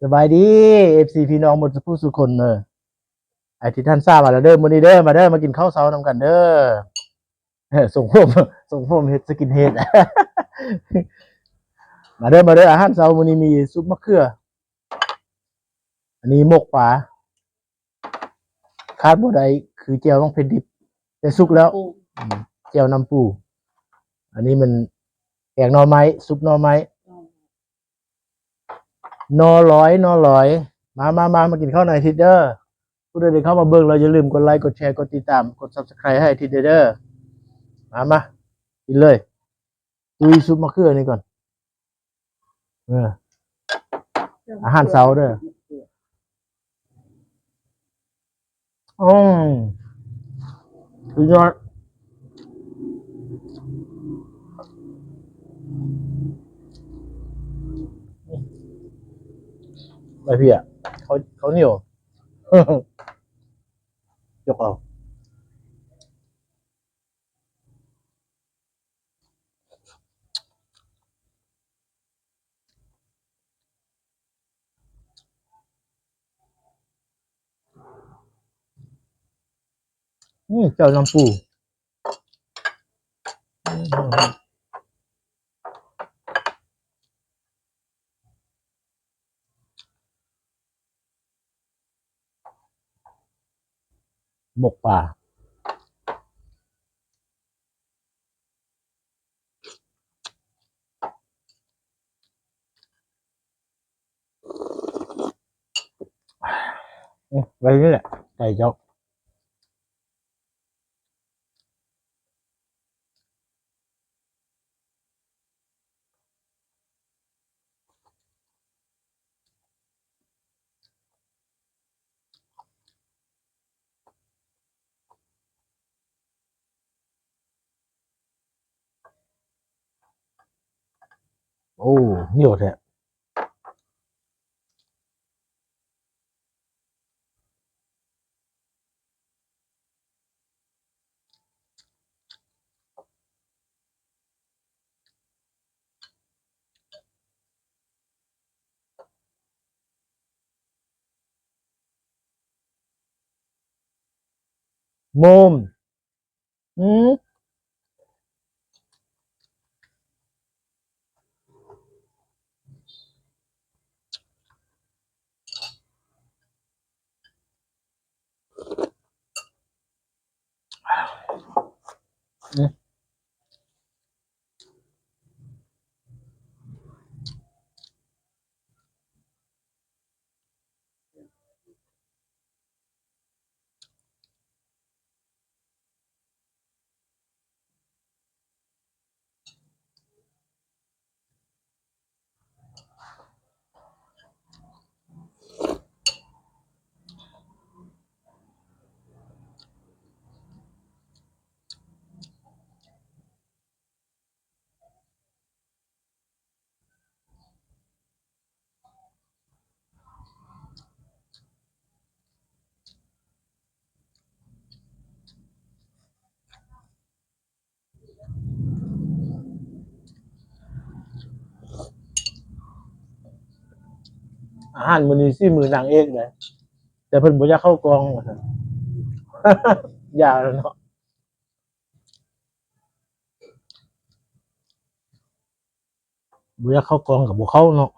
ສະບາຍດີ ເອັຟຊີ ພີ່ນ້ອງໝົດສູ່ຜູ້ສູ່ຄົນເດີ. ອາທິດຫັນສາມາແລ້ວເດີ ມື້ນີ້ເດີ ມາເດີ ມາກິນເຂົ້າເຊົ້ານຳກັນເດີ. ເອີ ຊົງຜົມ ຊົງຜົມເຮັດສະກິນເຮດ. ມາເດີ ມາເດີ ອາຫານເຊົ້າມື້ນີ້ມີຊຸບມະເຂືອ ອັນນີ້ໝົກປາ ຂາດບໍ່ໄດ້ຄືແຈ່ວໝາກເຜັດດິບ ແຕ່ສຸກແລ້ວ ອືມ ແຈ່ວນ້ຳປູ. ອັນນີ້ມັນແກງໜໍ່ໄມ້ ຊຸບໜໍ່ໄມ້ ໜໍ່ໄມ້ ໜໍ່ລອຍ ໜໍ່ລອຍ. ມາ ມາ ມາ ມາກິນເຂົ້ານຳອາທິດເດີ. ຜູ້ໃດໄດ້ເຂົ້າມາເບິ່ງແລ້ວ ຢ່າລືມກົດໄລ ກົດແຊ ກົດຕິດຕາມ ກົດ Subscribe ໃຫ້ອາທິດເດີ. ມາ ມາ ກິນເລີຍ. ຕຸ້ຍຊຸບມະເຂືອນີ້ກ່ອນ. ເອີ ອາຫານເຊົ້າເດີ. ອືມ ສຸດຍອດ. ໄປເພຍ ເຂົ້າ ເຂົ້າໜຽວ ຍົກເອົາ. ອືມ ແຈ່ວນ້ຳປູ. ໝົກປາ. ອືມ ໄວ້ນີ້ແຫຼະ ໄກ່ເຈົ້າ. ໂອ້ ໜຽວແທ້. ໂມມ ອືມ. ອາຫານມື້ນີ້ສີມືນາງເອກເດ້ ແຕ່ເພິ່ນບໍ່ຢາກເຂົ້າກ້ອງວ່າຊັ້ນ. ຢ່າແລ້ວເນາະ. ບໍ່ຢາກເຂົ້າກ້ອງກໍບໍ່ເຂົ້າເນາະ.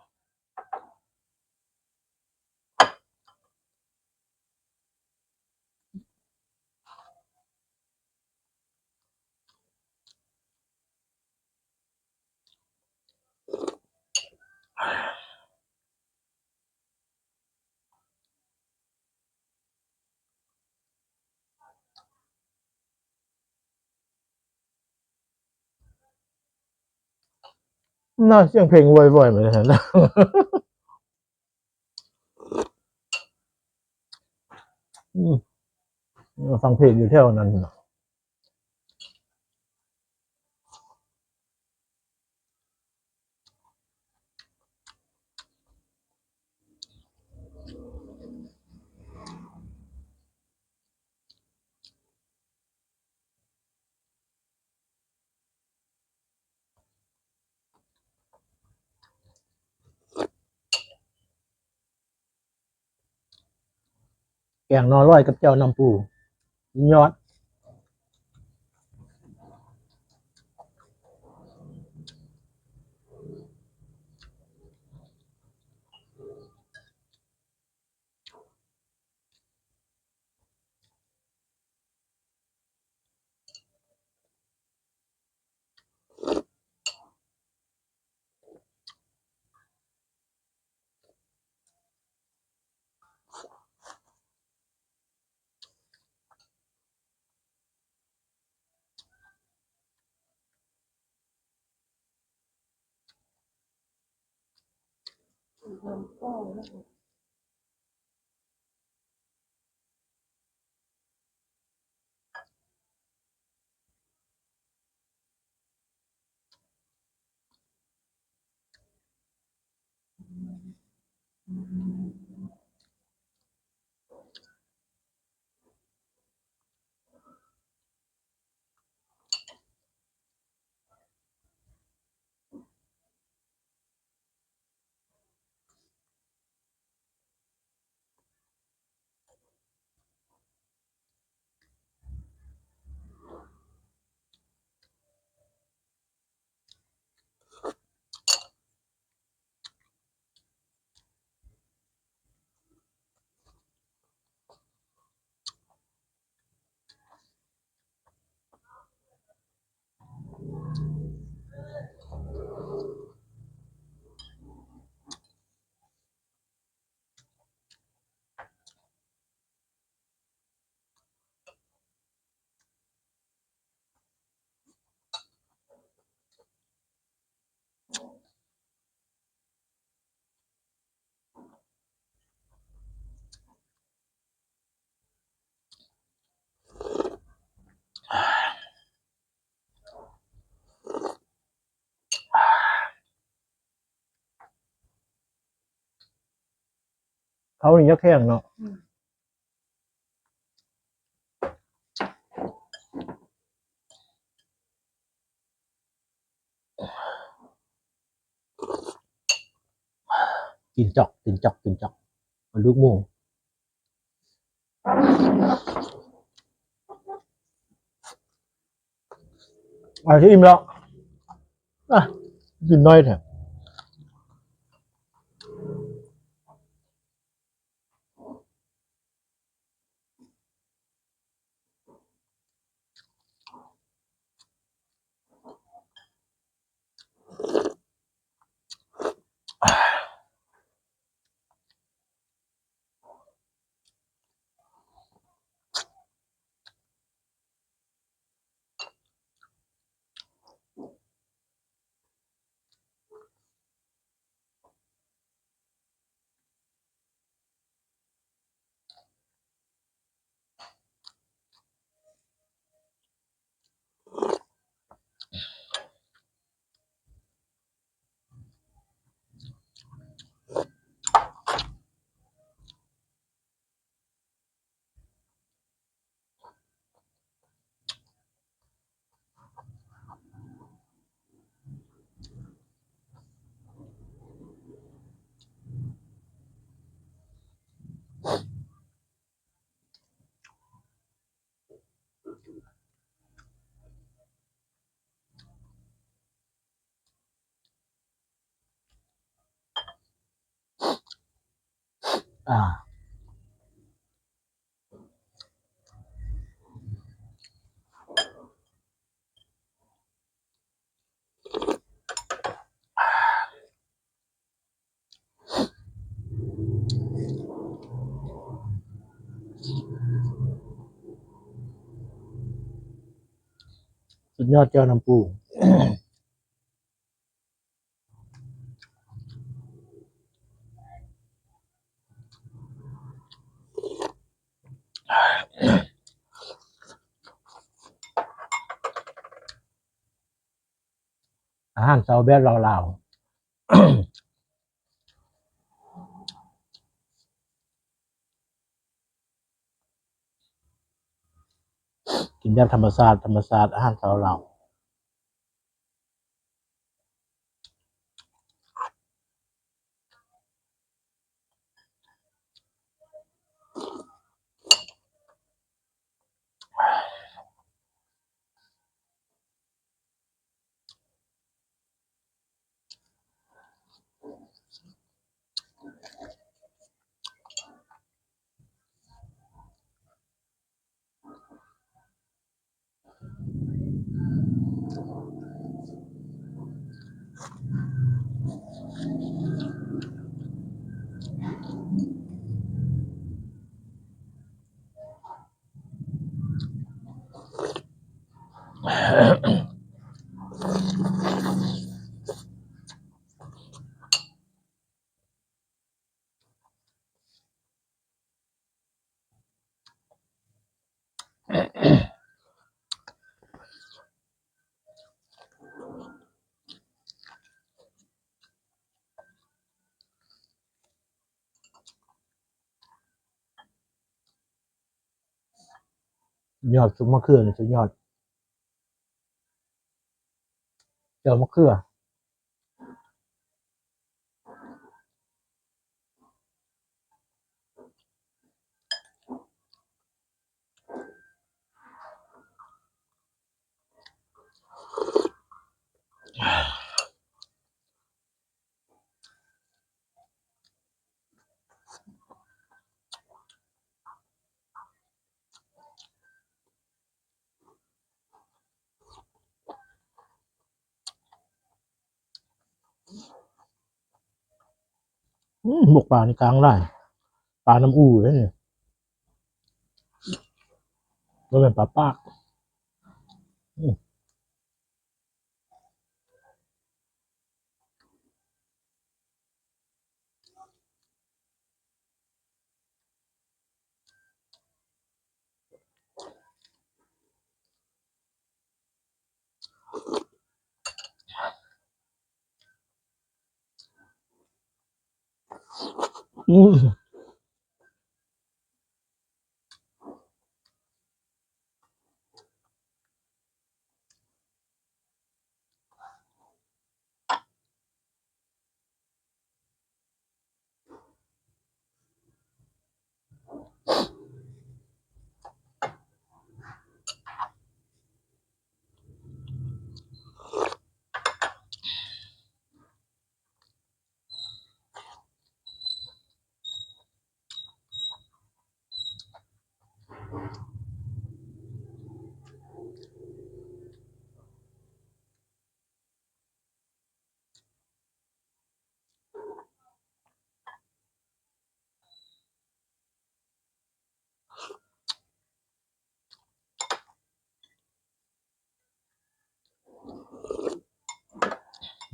ນະ ສຽງເພງວອຍໆ ມາແລ້ວນະ. ອືມ ມາຟັງເພງຢູ່ແຖວນັ້ນນະ. ອື ກງໜໍ່ລອຍກັບແຈ່ວນ້ຳປູ ສຸດຍອດ. ເຂົ້ານີ້ຍັງແຂງເນາະ. ອືມ ຕີນຈອກ ຕີນຈອກ ຕີນຈອກ ກະດູກໝູ. ອາ ຊິອີ່ມແລ້ວ ອາ ກິນໜ້ອຍແທ້. ອາ ສຸດຍອດແຈ່ວນ້ຳປູ. ອາຫານເຊົ້າແບບລາວໆ. ກິນແບບທຳມະຊາດ ທຳມະຊາດ ອາຫານເຊົ້າລາວ. ຍອດ ຊຸບມະເຂືອນີ້ສຸດຍອດ. ແຈ່ວມະເຂືອ. ອືມ ໝົກປານີ້ກາງຫຼາຍ ປານ້ຳອູເດ້ນີ້ ບໍ່ແມ່ນປາປາກ. ອືມ. ອືມ.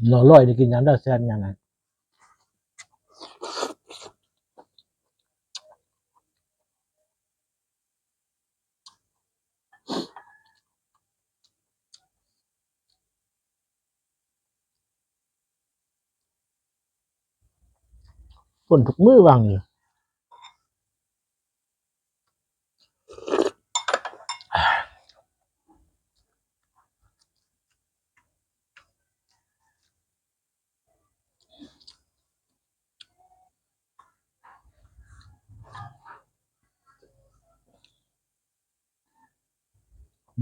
ໜໍ່ລອຍນີ້ກິນຍາມໃດແຊບຍາມນັ້ນ. ຝົນທຸກມື້ຫວ່າງນີ້.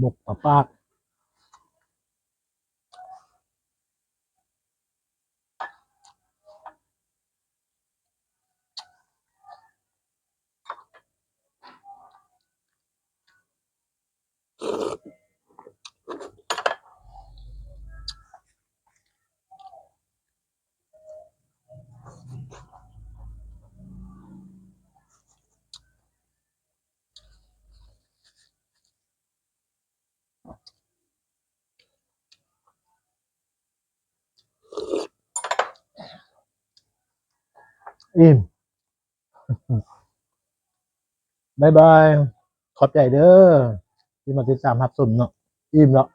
ໝົກປາປາກ. ອີ່ມ. ບາຍບາຍ ຂອບໃຈເດີ ທີ່ມາຕິດຕາມຮັບຊົມເນາະ. ອີ່ມແລ້ວ.